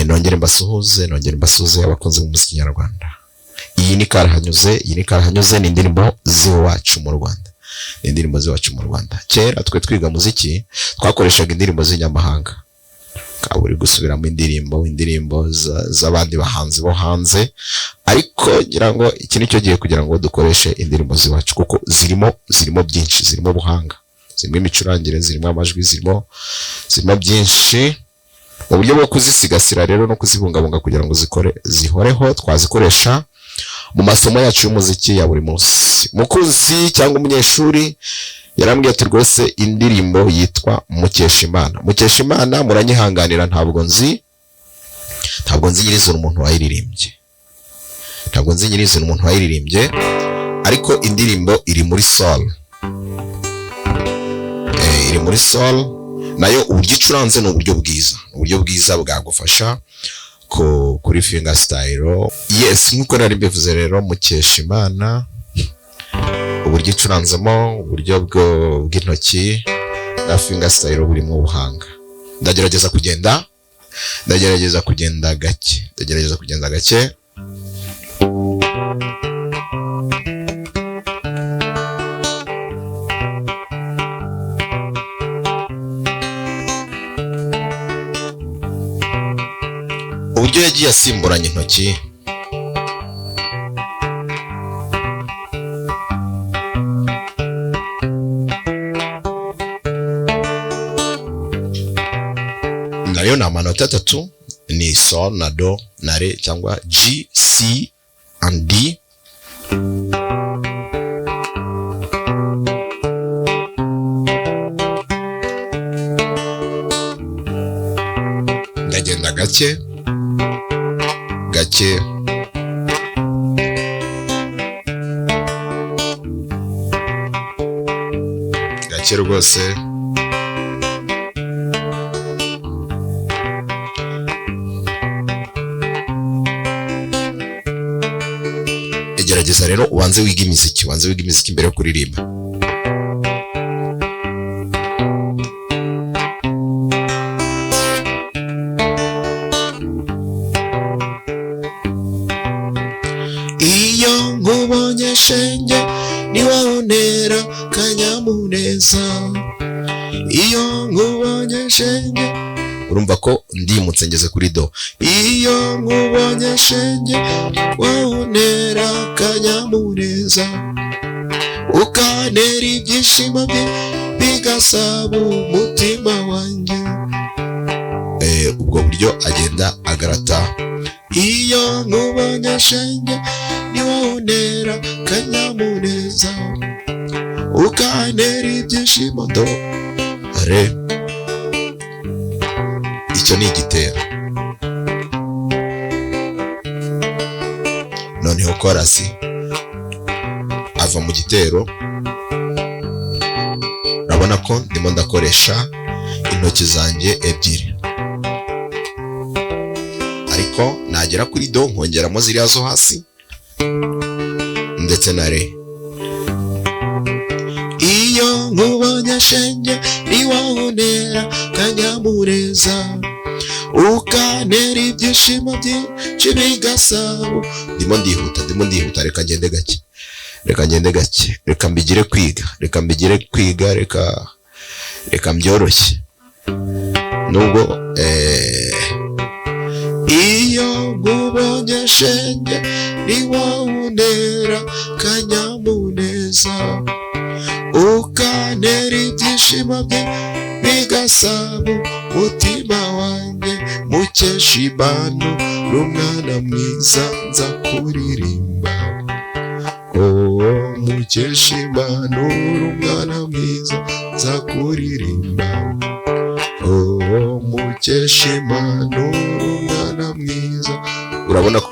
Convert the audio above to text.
Nongere mbasuhuze, nongere mbasuhuze abakunzi b'umuziki nyarwanda. Iyi ni Karahanyuze, iyi ni Karahanyuze, ni indirimbo z'iwacu mu Rwanda. Ni indirimbo z'iwacu mu Rwanda. Kera twe twiga muziki twakoreshaga indirimbo z'inyamahanga. Ukaba uri gusubiramo indirimbo z'abandi bahanzi bo hanze, ariko ngira ngo iki ni cyo gihe kugira ngo dukoreshe indirimbo z'iwacu, kuko zirimo byinshi, zirimo ubuhanga, zirimo imicurangire, zirimo amajwi, zirimo byinshi. Mu buryo bwo kuzisigasira rero no kuzibungabunga kugira ngo zihoreho, twazikoresha mu masomo yacu y'umuziki ya buri munsi. Mukunzi cyangwa umunyeshuri yarambwiye ati rwose indirimbo yitwa Mukeshimana. Mukeshimana, muranyihanganira, ntabwo nzi nyirizina umuntu wayiririmbye. Ntabwo nzi nyirizina umuntu wayiririmbye, ariko indirimbo iri muri sol. Iri muri sol, nayo uburyo icuranze ni uburyo bwiza, uburyo bwiza bwagufasha kuri finger style. Yes, nkuko nari mbivuze rero, Mukeshimana uburyo icuranzemo, uburyo bw'intoki na finger style burimo ubuhanga. Ndagerageza kugenda gake, ndagerageza kugenda gake. Uburyo yagiye asimburanya intoki, nayo ni amanota atatu, ni sol na do na re, cyangwa G, C and D. Ndagenda gake gake. Gake rwose. Gerageza rero ubanze wige imiziki, ubanze wige imiziki mbere yo kuririmba. Iyo nkubonye shenge, ni wowe untera akanyamuneza. Iyo nkubonye shenge, urumva ko ndimutse ngeze kuri do. Iyo nkubonye shenge, wowe untera akanyamuneza, ukantera ibyishimo bye bigasaba umutima wanjye. Ubwo buryo agenda agarata. Iyo nkubonye shenge, ni wowe untera akanyamuneza, ukantera ibyishimo, do, re. Icyo ni igitero. Noneho chorus, ava mu gitero, urabona ko ndimo ndakoresha intoki zanjye ebyiri, ariko nagera kuri do nkongeramo ziriya zo hasi ndetse na re. Iyo nkubonye shenge, ni wowe untera akanyamuneza, ukantera ibyishimo byinshi bigasabo. Ndimo ndihuta, ndimo ndihuta, reka ngende gake, reka ngende gake, reka mbigire kwiga, reka mbigire kwiga, reka mbyoroshye nubwo iyo nkubonye shenge, ni wowe untera akanyamuneza, ukantera ibyishimo bye bigasaba umutima wanjye. Mukeshimana n'umwana mwiza, nza kuririmba. Oh, Mukeshimana umwana mwiza, nza kuririmba. Oh, Mukeshimana umwana mwiza. Urabona ko